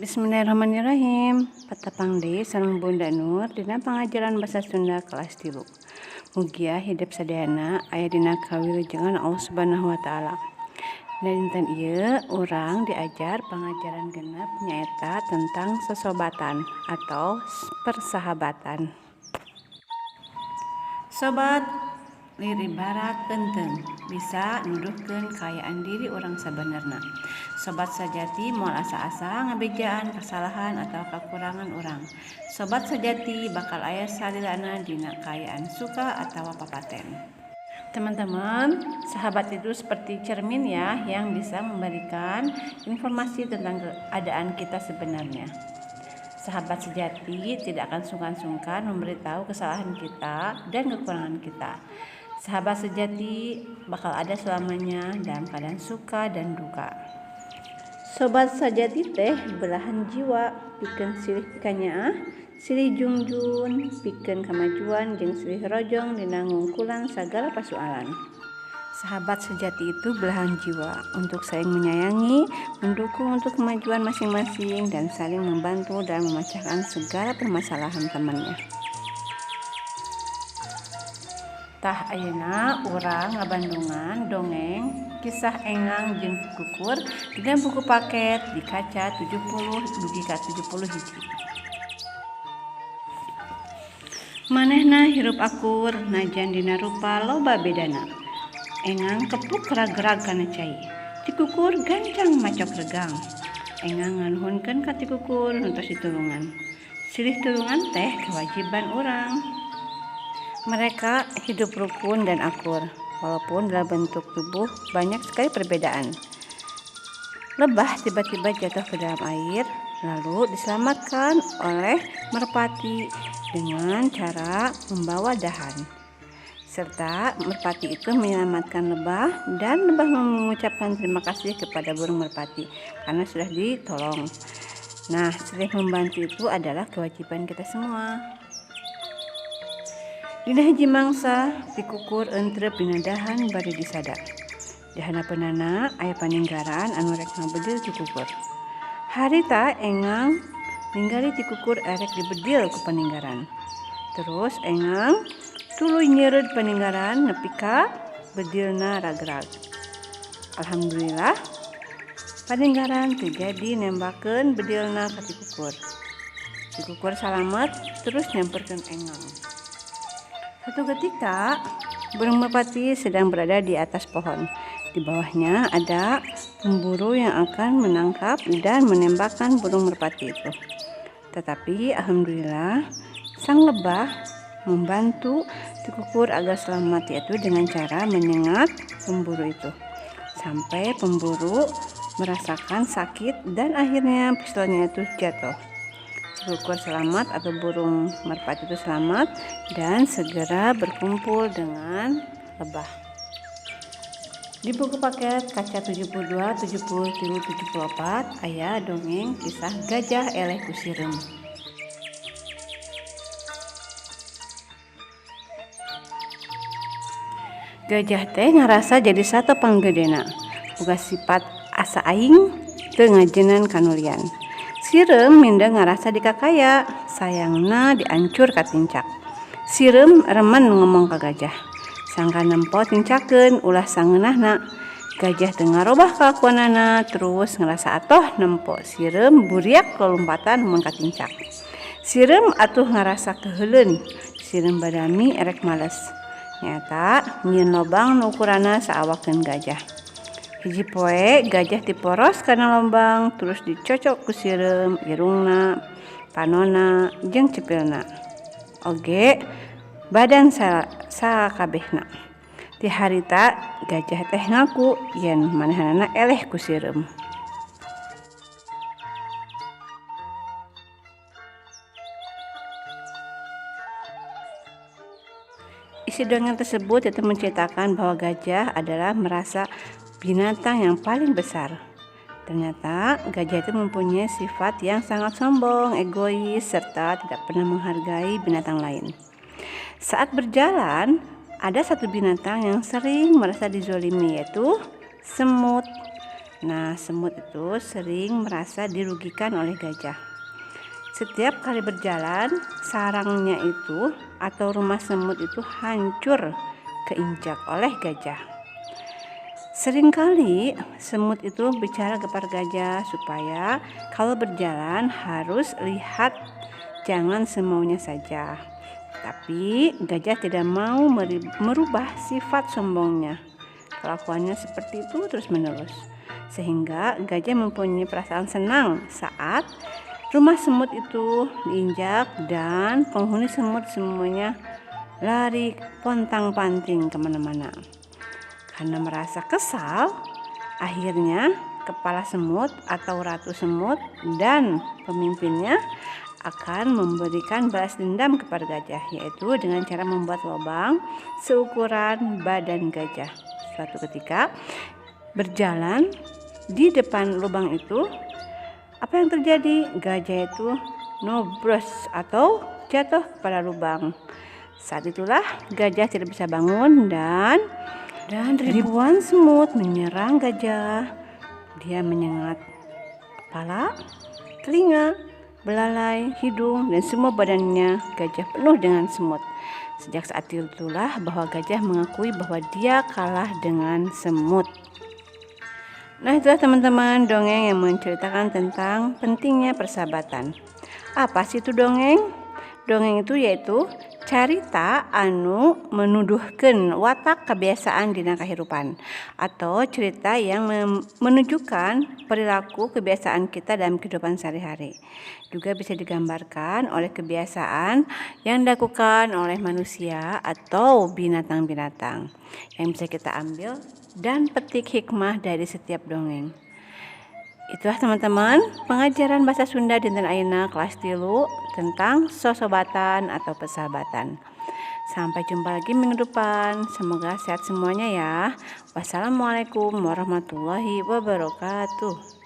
Bismillahirrahmanirrahim. Patepang deui sareng Bunda Nur dina pangajaran Basa Sunda kelas 3. Mugia hidep sadayana aya dina kawilujengan Allah Subhanahu wa Ta'ala. Dina dinten ieu urang diajar pangajaran 6, nyaeta tentang sosobatan atau persahabatan. Sobat liribarak eunteung bisa nuduhkeun kaayaan diri urang sabenerna. Sobat sajati moal asa-asa ngabejaan kasalahan atawa kakurangan urang. Sobat sajati bakal aya salilana dina kaayaan suka atawa papaten. Teman-teman, sahabat itu seperti cermin ya, yang bisa memberikan informasi tentang keadaan kita sebenarnya. Sahabat sejati tidak akan sungkan-sungkan memberitahu kesalahan kita dan kekurangan kita. Sahabat sejati bakal ada selamanya dalam keadaan suka dan duka. Sobat sejati teh belahan jiwa, pikeun silih pikanyaah, silih jungjun, pikeun kamajuan jeung silih rojong dina ngungkulan sagala pasualan. Sahabat sejati itu belahan jiwa untuk saling menyayangi, mendukung untuk kemajuan masing-masing, dan saling membantu dalam memecahkan segala permasalahan temannya. Tah, ayeuna urang ngabandungan dongeng kisah Engang jeung Tikukur dina buku paket di kaca 70 dugi ka 71. Manehna hirup akur najan dina rupa loba bedana. Engang kepuk ragrag kana cai. Tikukur gancang macok regang. Engang nganuhunkeun ka Tikukur nu tos ditulungan. Silih tulungan teh kewajiban urang. Mereka hidup rukun dan akur, walaupun dalam bentuk tubuh banyak sekali perbedaan. Lebah tiba-tiba jatuh ke dalam air, lalu diselamatkan oleh merpati dengan cara membawa dahan. Serta merpati itu menyelamatkan lebah dan lebah mengucapkan terima kasih kepada burung merpati karena sudah ditolong. Nah, saling membantu itu adalah kewajiban kita semua. Dina hiji mangsa, Tikukur entrep dina dahan bari disada. Di handapeunana aya paninggaran anu rek ngabedil Tikukur. Harita Engang ningali Tikukur erek dibedil ku paninggaran. Terus Engang tuluy nyeureud paninggaran nepi ka bedilna ragrag. Alhamdulillah, paninggaran teu jadi nembakeun bedilna ka Tikukur. Tikukur salamet terus nyamperkeun Engang. Suatu ketika, burung merpati sedang berada di atas pohon. Di bawahnya ada pemburu yang akan menangkap dan menembakkan burung merpati itu. Tetapi alhamdulillah, sang lebah membantu Tikukur agar selamat, yaitu dengan cara menyengat pemburu itu. Sampai pemburu merasakan sakit dan akhirnya pistolnya itu jatuh. Tikukur selamat atau burung merpati itu selamat dan segera berkumpul dengan lebah. Di buku paket kaca 72, 73, 74 aya dongeng kisah gajah eleh ku sireum. Gajah teh ngarasa jadi sato panggedena. Boga sifat asa aing teu ngajenan kanulian. Sireum minder ngarasa dikakaya, sayangna diancur katincak. Sireum remen ngomong ka gajah. Sangkan nempo tincakeun ulah sangeunahna. Gajah teu ngarobah kalakuanana, terus ngerasa atoh nempo sireum buriak lolumpatan mun katincak. Sireum atuh ngarasa keheuleun, sireum badami erek males. Nyaeta nyieun lobang nu ukuranna saawakeun gajah. Hiji poe gajah tiporos kana lobang terus dicocok ku sireum irungna, panonna, jeung cepilna. Oge badan sakabehna. Ti harita gajah teh ngaku yen manehanana eleh ku sireum. Isi dongeng tersebut itu menceritakan bahwa gajah adalah merasa binatang yang paling besar. Ternyata gajah itu mempunyai sifat yang sangat sombong, egois, serta tidak pernah menghargai binatang lain. Saat berjalan, ada satu binatang yang sering merasa dizolimi, yaitu semut. Nah, semut itu sering merasa dirugikan oleh gajah. Setiap kali berjalan, sarangnya itu atau rumah semut itu hancur keinjak oleh gajah. Seringkali semut itu bicara kepada gajah supaya kalau berjalan harus lihat, jangan semaunya saja. Tapi gajah tidak mau merubah sifat sombongnya. Kelakuannya seperti itu terus-menerus. Sehingga gajah mempunyai perasaan senang saat rumah semut itu diinjak dan penghuni semut semuanya lari pontang-panting kemana-mana. Karena merasa kesal, akhirnya kepala semut atau ratu semut dan pemimpinnya akan memberikan balas dendam kepada gajah, yaitu dengan cara membuat lubang seukuran badan gajah. Suatu ketika berjalan di depan lubang itu, apa yang terjadi? Gajah itu nobros atau jatuh pada lubang. Saat itulah gajah tidak bisa bangun dan ribuan semut menyerang gajah. Dia menyengat kepala, telinga, belalai, hidung, dan semua badannya gajah penuh dengan semut. Sejak saat itulah bahwa gajah mengakui bahwa dia kalah dengan semut. Nah, itulah teman-teman dongeng yang menceritakan tentang pentingnya persahabatan. Apa sih itu dongeng? Dongeng itu yaitu carita anu menuduhkeun watak kebiasaan dina kahirupan atau cerita yang menunjukkan perilaku kebiasaan kita dalam kehidupan sehari-hari. Juga bisa digambarkan oleh kebiasaan yang dilakukan oleh manusia atau binatang-binatang yang bisa kita ambil dan petik hikmah dari setiap dongeng. Itulah teman-teman pengajaran bahasa Sunda dinten ayeuna kelas 3 tentang sosobatan atau persahabatan. Sampai jumpa lagi minggu depan. Semoga sehat semuanya ya. Wassalamualaikum warahmatullahi wabarakatuh.